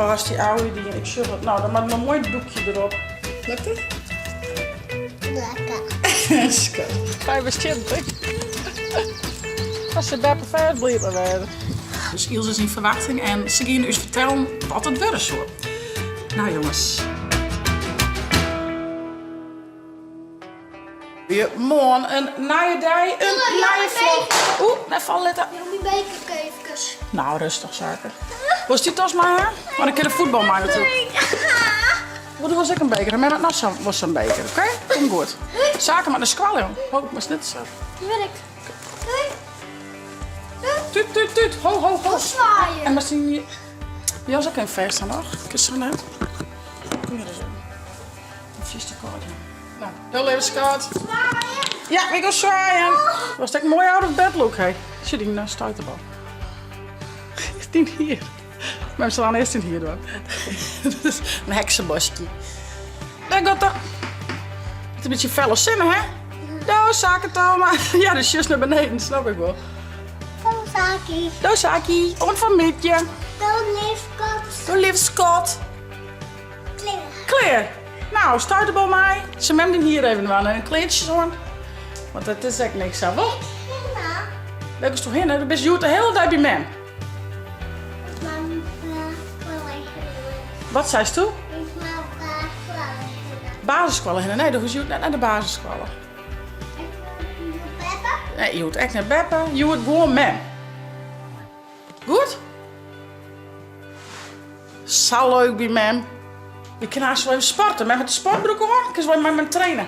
Oh, hast dy oude dien. Ik sjoch it. No, dan moat in moai doekje derop. Lukt it? Lekker. Skat. 25. As se beppe fêst bliid mei wêze. Dus Ilse is yn ferwachting en se geane ús fertellen wat it wurde soe. Nou jonges. Moarn in nije dei, in nije vlog. Oeh, net falle litte. Myn beker eefkes. Nou, rêstich, Sake. Wolst dy tas mei ha? Want ik kin de fuotbal mei natuerlik. Wol, do wolst ek in beker. Mem hat noch sa'n wol sa'n beker, oké? Komt goed. Sake moat nei skoalle, jong. Ho, moatst net sa. Wurk. Doei. Tút, tút, tút. Ho, ho, ho. Zwaaien. En moatst dyn jas ek even fêst ha noch. Kinst sa net. Kom hjir ris even. Fierste kâld, jong. Nou, do leave skat. Ja, we gaan zwaaien. Was dat een mooie out of bed look, hè? Sjoch dyn eh, stuiterbal. Dyn hier. Maar we slaan eerst in hier doen. een heksenbosje. Daar gaat dat. Het is een beetje felle sinne, hè? Do, Sake Toma. Ja, de sjochst nei beneden, snap ik wol. Do, Saki. Do, Saki. Oant fan middei. Do, leave skat. Do, leave skat. Klear. Klear. Nou, stuiterbal mei. Sil mem dyn hier even dwaan en kleantsjes oan. Want dat is ek niks sa, wol? Wêr giest hinne? Do bist hjoed de hiele dei by mem. Wat seisto? Basisskoalle hinne? Nee, do hoechst hjoed net nei de basisskoalle. Nee, hjoed ek net beppe. Hjoed gewoan mem. Goed? Sa leuk by mem. We kinne aanst wol even sporte. Mem hat de sportbroek oan. Kinst wol mei mem traine.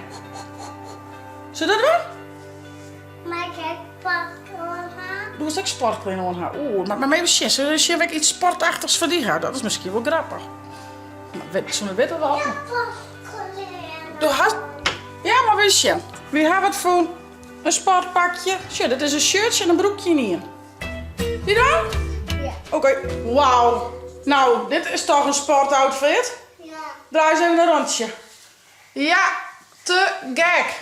Sil dat dwaan? Mei ik ek sportklean oan ha? Do wolst ek sportklean oan ha. Oeh, moat mem even sjen. Sil we sjen of ik iets sportachtichs foar dy ha? Dat is miskien wol grappich. Mar sûnder witte wat. Ja, sportklean. Do hast... Ja, mar we sjen. Wy ha wat fûn. In sportpakje. Sjoch, dit is in shirtsje en in broekje yn ien. Dy dan? Ja. Oké, wauw. Nou, dit is toch in sportoutfit? Ja. Draai eens even een rondje. Ja, te gek.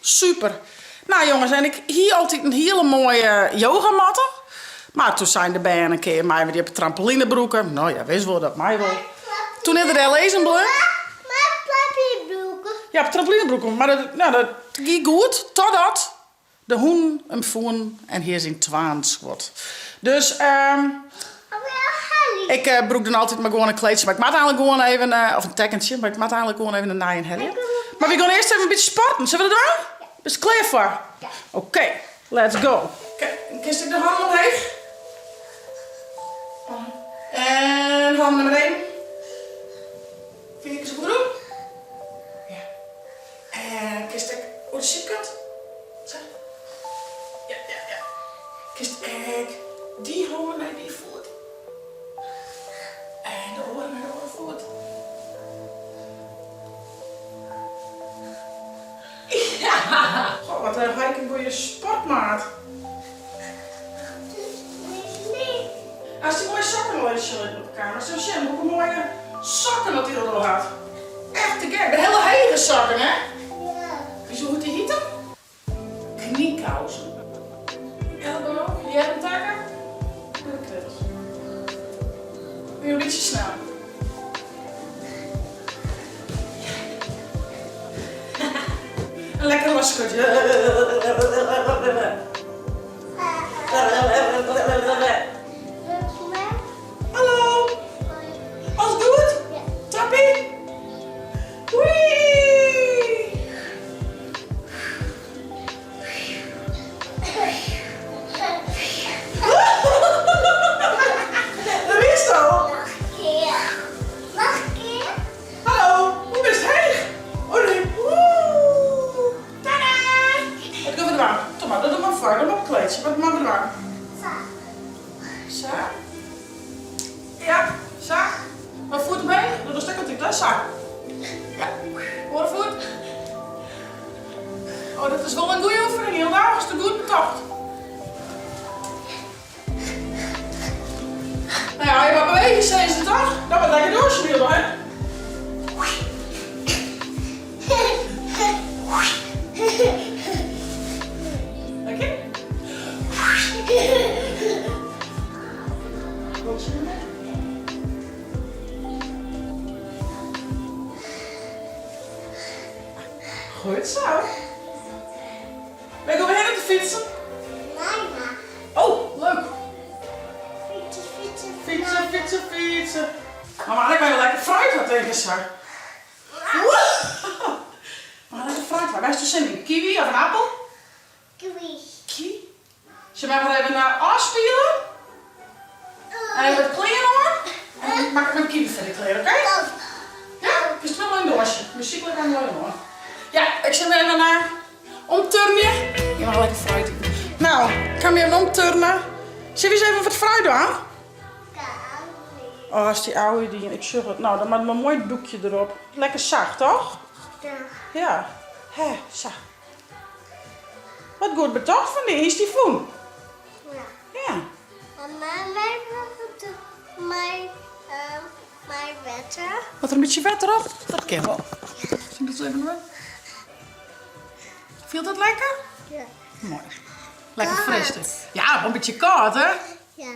Super. Nou jongens, en ik hie altyd in hiele moaie yogamatte. Mar toen seinen de bern in kear, meie we dy op de trampoline brûke? Nou ja, wis wol, dat mei wol. Toen is er dêr lizzen bleaun. Ja, op de trampoline brûke. Mar dat, nou, dat gie goed, totdat De hûnen him fûnen en hy is yn twaen skuord. Dus ik brûk dan altyd mar gewoan in kleedsje, mar ik moat eigentlik gewoan even, of in tekkentsje, mar ik moat eigentlik gewoan even in nijen helje. Mar we gean earst even in bytsje sporten. Sille we dat dwaan? Bist klear foar? Oké, let's go. Oké, dan kinst ek de hannen omheech. En hannen nei beneden. Fingerkes op de grûn. Ja. En kinst ek oer de sydkant. Sa. Ja, ja, ja. Kinst ek dy hân nei dy foet. En de oare nei de oare foet. Ja! Goh, wat ha ik in goeie sportmaat. Hast dy moaie sokken al even sjen litten op de kamer? Sil sjen hoefolle moaie sokken dat Hildo hat. Echt te gek. De hiele hege sokken, hè? Ja. Witst hoe't dy hite? Kniekousen. Elleboog, de earmtakken en de knibbels. Doe in bytsje snel. En lekker loskodzje. Hallo. Alles goed? Toppie? Wee! Dêr bist al. Hallo, hoe bist heech? Oh nee. Woe! Tada! Wat gean we dwaan? Kom mar, dat doch mar foar. Doch mar op kleedsje. Wat moatte we dwaan? Sa. Sa. Ja, sa. Mei foet omheech. Dat dochst ek altyd, hè? Sa. Ja. Oare foet. Oh, dat is wol in goede oefening, Hilda. Hast der goed betocht. Nou ja, je wat bewegen, sizze se toch? Dat wat lekker door, Hilda, hè? Lekker? Goed zo. Wêr gean we hinne te fytsen? Nina. Oh, leuk. Fytse, fytse, fytse. Fytse, fytse. Mama, ik wil lekker fruit ha tegen sa. Mama, lekker fruit ha. Wêr hast sin yn? Kiwi of in appel? Kiwi. Kiwi? Sille we mar even ôfspiele? En even wat klean oan. En dan mak ik myn kiwi foar dy klear, oké? Ja? Kinst wol in doasje. Muzyk lit dan wol oan. Ja, ik sil even omturnje. Je mag lekker fruit iten. Nou, ik ga me even omturnen. Sille we eens even wat fruit dwaan? Oh, as dy oude dien. Ik sjoch it. Nou, dan moat in moai doekje derop. Lekker sacht, toch? Ja. Ja. Hè, sa. Wat goed betocht fan dy, hiest dy fûn? Ja. Ja. En mijn mijn mijn wetter. Wat er in bytsje wetter op? Dat kin wol. Sil ik dat even doen? Fielt dat lekker? Ja. Moai. Lekker fris. Ja, wol in bytsje kâld, hè? Ja.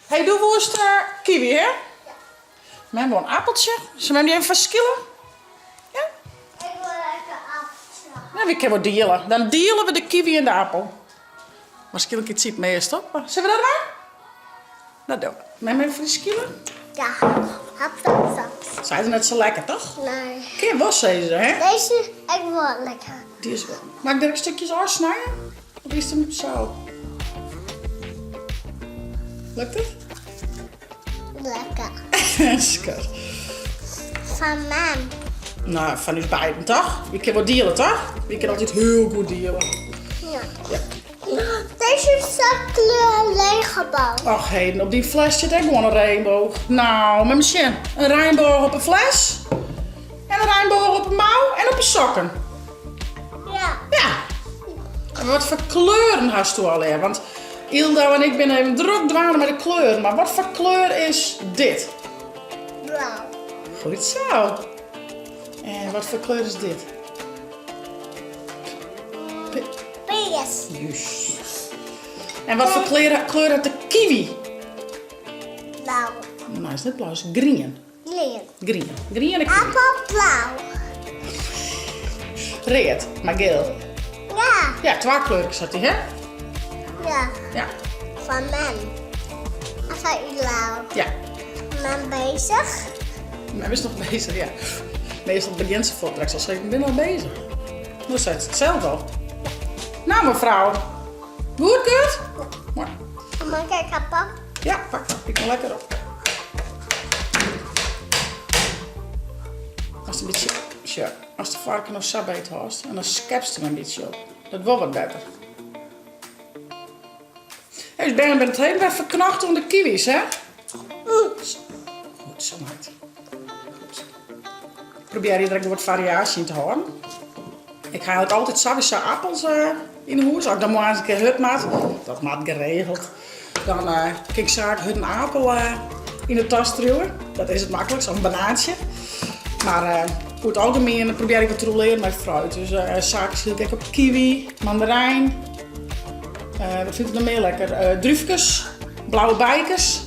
Hey, do woest kiwi, hè? Ja. Mem wol in appeltsje. Sil mem dy even ferskille? Ja? Ik wol ek in appeltsje. Nou, wy kinne wol diele. Dan diele we de kiwi en de appel. Waarskynlik it siet meast op. Maar sille we dat dwaan? Dat dogge we. Mem even ferskille? Ja, hap, hap, hap. Sy is net sa lekker, toch? Nee. Kin wol sizze, hè? Dizze ek wol lekker. Dy is wol. Mei ik der ek stikjes ôfsnije? Of is it sa? Lukt it? Lekker. Skat. Fan mem. Nou, fan ús beiden toch? Wy kinne wol diele, toch? Wy kinne altyd hiel goed diele. Ja. Ja. Deze is zo'n kleur regenboog. Och heden, op dy fles sit ek gewoan in regenboog. Nou, mei sjen. In reinboog op 'e fles. En in reinboog op 'e mou en op 'e sokken. Ja. Ja. En wat foar kleuren hasto allegear? Want Yldo en ik binne even drok dwaande mei de kleuren, mar wat foar kleur is dit? Blau. Goed zo. En wat foar kleur is dit? Pears. Juist. En wat foar kleur, kleur hat de kiwi? Blau. No, is net blau, is grien. Grien. Grien. Griene kiwi. Appelblau. Read, mar giel. Ja. Ja, twa kleurkes hat hy, hè? Ja. Ja. Fan mem. En fan Yldo. Ja. Mem bezig? Mem is noch bezig, ja. Meastal begjint se fuort drekst al se binne al bezich. No seit se it sels al. No mefrou, goed goed? Moai. Mei ik ek pakke? Ja, pak dat pyk mar lekker op. Ast in bytsje, sjoch, ast de foarke no sa beet hâldst en dan skepst him in bytsje op. Dat wol wat better. Hey, ús bern binne it heden wer ferknocht oan de kiwis, hè? Goed zo, meid. Goed. Ik probearje der ek wat fariaasje yn te hâlden. Ik ha eigentlik altyd sawiesa appels yn 'e hûs. As ik dan moarns in kear hurd moat, dat moat geregeld, dan kin ik saak hurd in apel yn 'e tas triuwe. Dat is it maklikst, of in banaantsje. Mar oer it algemien probearje ik wat te rûlearjen mei fruit. Dus saak skyl ik ek op kiwi, mandarijn. Wat fyn ik noch mear lekker? Drúfkes, blauwe beikes.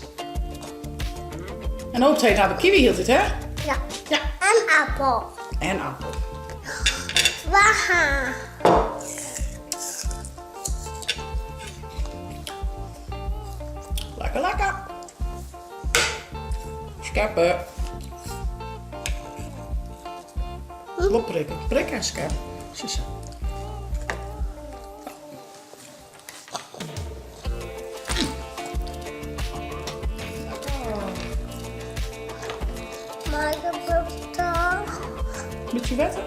En op 't heden ha we kiwi hieltyd, hè? Ja. Ja. En appel. En appel. Waha. Lekker, lekker. Skeppe. Wol prikke. Prikke en skeppe. Sisa. Mei ik beppe? Bytsje wetter?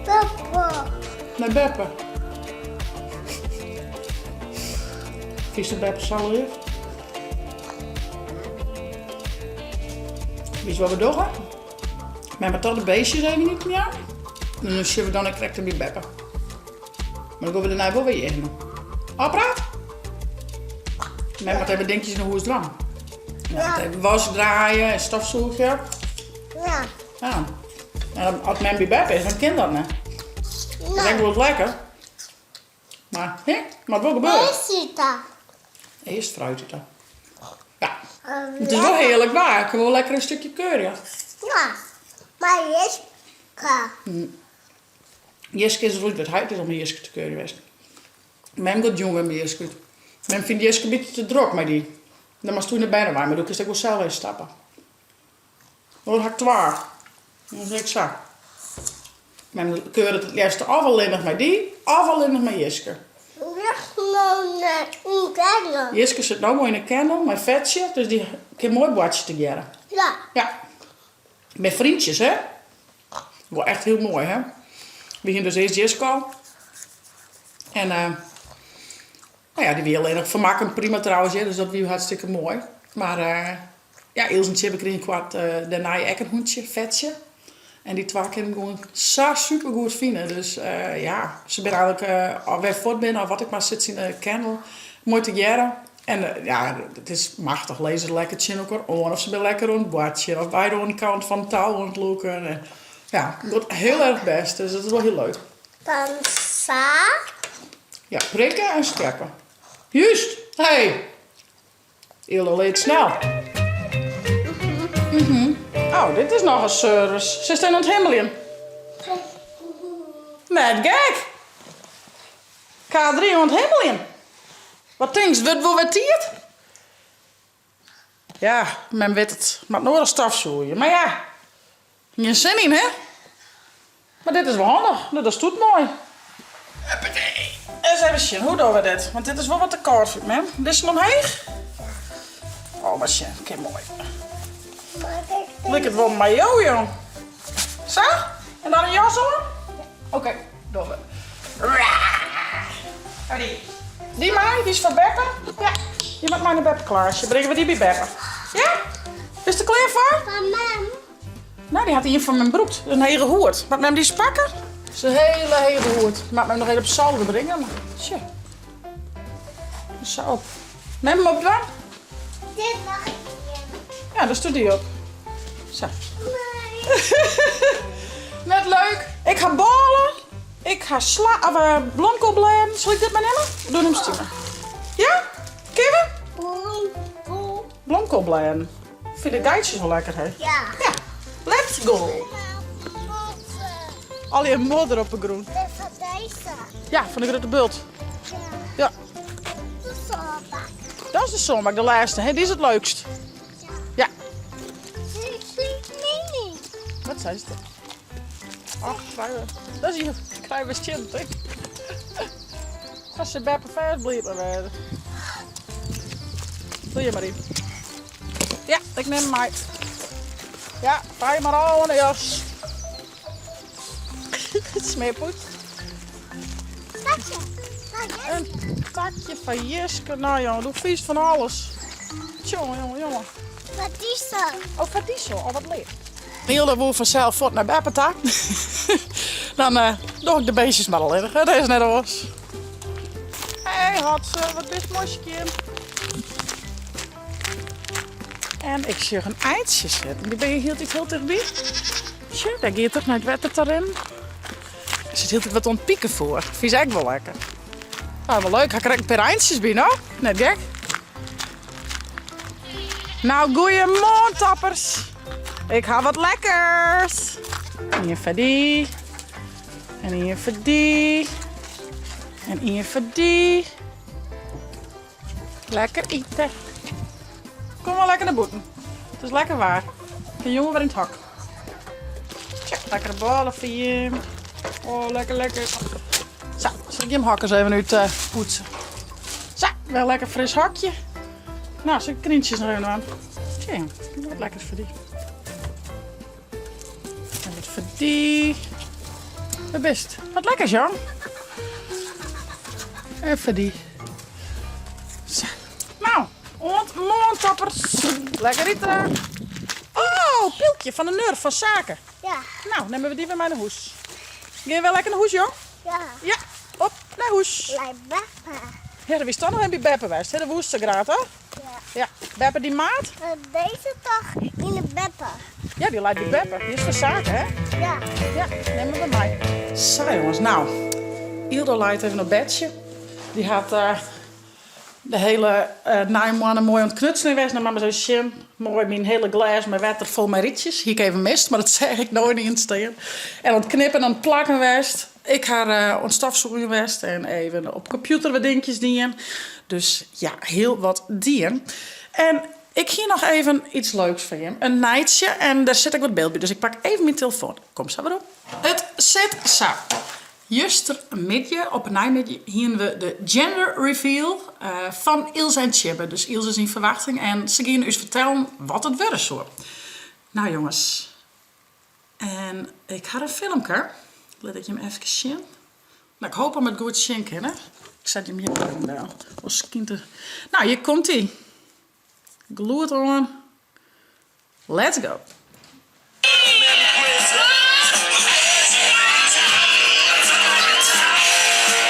Beppe. Nei beppe. Fynst de beppe sa leaf? Witst wat we dogge? Mem moat toch de beestjes even iten jaan. En dan sjogge we dan ek krekt by beppe. Mar dan gean we dêrnei wol wer hjirhinne. Ofpraat? Mem moat even dinkjes yn 'e hûs dwaan. Ja. Moat even wask draaie en stofsûgje. Ja. Ja. En as mem by beppe is, dan kin dat net. Dat is ek wol lekker. Mar, hè, moat wol gebeure. Earst ite. Earst fruit ite. Ja. It is wol hearlik waar. Ik kin wol lekker in stikje curry. Ja, mar earst. Jiske is derút, want heit is al mei Jiske te kuierjen west. Mem giet jûn wer mei Jiske út. Mem fynt Jiske in bytsje te drok mei dy. Dan moatst doe yn de bernewein, mar doe kinst ek wol sels even stappe. No ha ik twa. Dan is ek sa. Mem kuieret it leafste of allinnich mei dy, of allinnich mei Jiske. Jiske sit no moai yn 'e kennel mei Fetsje, dus dy kin moai boartsje tegearre. Ja. Ja. Binne freontsjes, hè? Wol echt hiel moai, hè? We hiene dus earst Jiske al. En no ja, dy wie allinnich fermakken prima trouwens, hear, dus dat wie hartstikke moai. Mar ja, Ilse en Tjibbe krigen koart dêrnei ek in hûntsje, Fetsje. En dy twa kinne gewoan sa supergoed fine. Dus ja, se binne eigentlik, as wy fuort binne of wat ek mar, sitte se yn de kennel moai tegearre. En ja, it is machtich. Lizze se lekker tsjin elkoar oan of se binne lekker oan it boartsjen of beide oan de kant fan it tou oan it lûken. En ja, it giet hiel erch bêst, dus dat is wol hiel leuk. Dan sa. Ja, prikke en skeppe. Júst! Hey! Ille leart snel. Oh, dit is noch in service. Sitst even oan it himmeljen? Net gek! K3 oan it himmeljen. Wat tinkst, wurdt wol wer tiid? Ja, mem wit it. Moat no al stofsûgje. Mar ja, gjin sin yn, hè? Mar dit is wol handich. No, dat docht moai. Huppatee. Ris even sjen, hoe dogge we dit? Want dit is wol wat te kâld foar mem. Dizze omheech? Oh, mar sjen, kin moai. Liket wol mei jo, jong. Sa? En dan in jas oan? Oké, dogge we. Dy mei, dy is foar Beppe. Ja, dy moat mei nei Beppe Klaasje. Bringe we dy by Beppe. Ja? Bist der klear foar? Fan mem. No, dy hat ien fan mem brûkt. In hege hoed. Moat mem dy ris pakke? Dat is in hele hege hoed. Moat mem noch even op solder bringe. Mar tsje. Sa op. Mem hem opdwaan? Dit mag ik niet. Ja, dan stjoer dy op. Sa. Nee. Net leuk. Ik ha bôle. Ik ha sla, of, eh, blomkoolblêden. Sil ik dit mar nimme? Doe nim Stine. Ja? Kinne we? Blomkool. Blomkoolblêden. Fyn de geitsjes wol lekker, hè? Ja. Ja. Let's go. Allegear modder op de grûn. Dit van deze. Ja, fan de grutte bult. Ja. Ja. De sânbak. Dat is de sânbak, de lêste. Hè? Dy is it leukst. Ja. Ja. Mini. Wat seist? Ach, krije we. Dat is hier, krije we stjint, hè? As se beppe fêst bliid mei wêze. Doe je mar yn. Ja, ik nim him mei. Ja, fij mar ôf oan de jas. Smearpoet. Takje. In takje fan Jiske. Nou jonge, doe fynst fan alles. Tjonge, jonge, jonge. Foar Diesel. Oh, foar Diesel. Oh, wat leuk. Hilda woe fansels fuort nei beppe ta. Dan uh, doch ik de beestjes mar allinnich. Dat is net oars. Hey Hotse, wat bist moai skjin. En ik sjoch in eintsje sitten. Dy binne hieltyd hiel tichtby. Sjoch, dêr giet er nei it wetter ta rinnen. Der sit hieltyd wat oan it pikefoer. Fyn se ek wol lekker. Nou, wol leuk. Ha ik der ek in pear eintsjes by, no? Net gek. Nou, goeiemoarn, toppers. Ik ha wat lekkers. Ien foar dy. En ien foar dy. En ien foar dy. Lekker ite. Kom mar lekker nei bûten. It is lekker waar. Kin jonge wer yn it hok. Tsja, lekkere bôle foar jim. Oh, lekker, lekker. Sa, sil ik jim hok ris even út eh, poetse. Sa, wer lekker fris hokje. Nou, sil ik knyntsjes noch even dwaan. Tsja, wat lekkers foar dy. En wat foar dy. Wêr bist? Wat lekkers, jong. En foar dy. Sa. Nou, oant moarn, toppers. Lekker ite. Oh, pylkje fan de Nur fan Sake. Ja. Nou, nimme we dy wer mei nei hûs. Gean je wer lekker nei hûs, jong? Ja. Ja, op nei hûs. Nei beppe. Ja, dan wiest toch noch even by beppe west, hè? Dat woest sa graach, toch? Ja. Ja. Beppe dyn maat? Deze toch yn de beppe. Ja, dy leit by beppe. Dy is fan Sake, hè? Ja. Ja, nimme we mei. Sa jonges, nou, Yldo leit even op bedsje. Dy hat eh, de hele uh, nije moanne moai oan it knutselen west. Nou, moat mar ris even sjen. Moai myn hele glês mei wetter fol mei rytsjes. Hie ik even mist, mar dat seach ik no ynienen stean. En oan it knippen en oan it plakken west. Ik ha oan it stofsûgjen west en even op kompjûter wat dinkjes dien. Dus ja, hiel wat dien. En ik hie noch even iets leuks foar jim. In nijtsje en dêr sit ek wat byld by. Dus ik pak even myn telefoan. Kom sa werom. It sit sa. Justermiddei, op 'e neimiddei, hiene we de gender reveal fan Ilse en Tjibbe. Dus Ilse is yn ferwachting en se giene ús fertellen wat it wurde soe. Nou jonges, en ik ha in filmke. Lit ik jim efkes sjen. Nou, ik hoop om it goed sjen kinne. Ik set jim hjir even del. Oars skynt er. Nou, hjir komt ie. Gelûd oan. Let's go.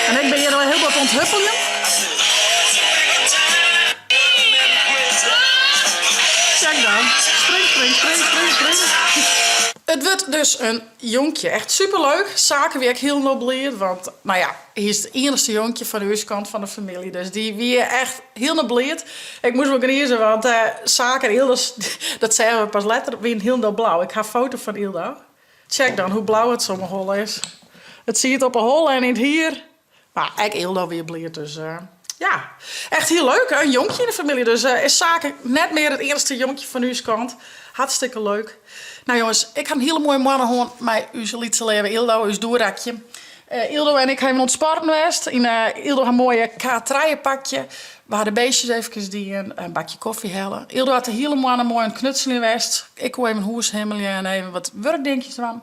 En ik bin hjir al hiel wat oan it huppeljen. Check dan. Spring, spring, spring, spring, spring. It wurdt dus in jonkje. Echt superleuk. Sake wie ek hielendal bliid, want nou ja, hy is it iennichste jonkje fan ús kant fan de famylje. Dus dy wie echt hielendal bliid. Ik moast wol grize, want Sake en Yldo, dat seagen we pas letter, wienen hielendal blau. Ik ha in foto fan Yldo. Check dan hoe blau it om 'e holle is. It siet op 'e holle en yn it hier. Mar ek Yldo wie bliid, dus ja. Echt hiel leuk, in jonkje yn de famylje. Dus is Sake net mear it iennichste jonkje fan ús kant. Hartstikke leuk. Nou jonges, ik ha in hiele moaie moanne hân mei ús lytse leave Yldo, ús doerakje. Yldo en ik ha even oan it sporten west. Yn Yldo har moaie K trije pakje. We ha de beestjes efkes dien, in bakje kofje helle. Yldo hat de hiele moanne moai oan it knutseljen west. Ik koe even hûshimmelje en even wat wurkdinkjes dwaan.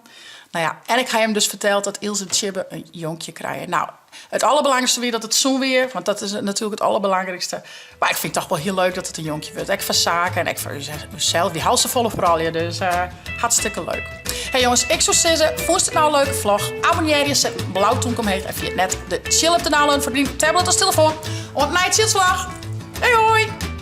Nou ja, en ik ha jim dus ferteld dat Ilse en Tjibbe in jonkje krije. Nou, it alderbelangrykste wie dat it sûn wie, want dat is natuerlik it alderbelangrykste. Mar ik fyn it toch wol hiel leuk dat it in jonkje wurdt. Ek foar Sake en ek foar ússels. Wy hawwe safolle froulju, dus hartstikke leuk. Hey jonges, ik soe sizze, fûnst it no in leuke vlog? Abonnearje, set in blau tûmke omheech en ferjit net de tsjil op te downloaden foar dyn tablet of telefoan. Oant nije tsjilslach. Hoi hoi!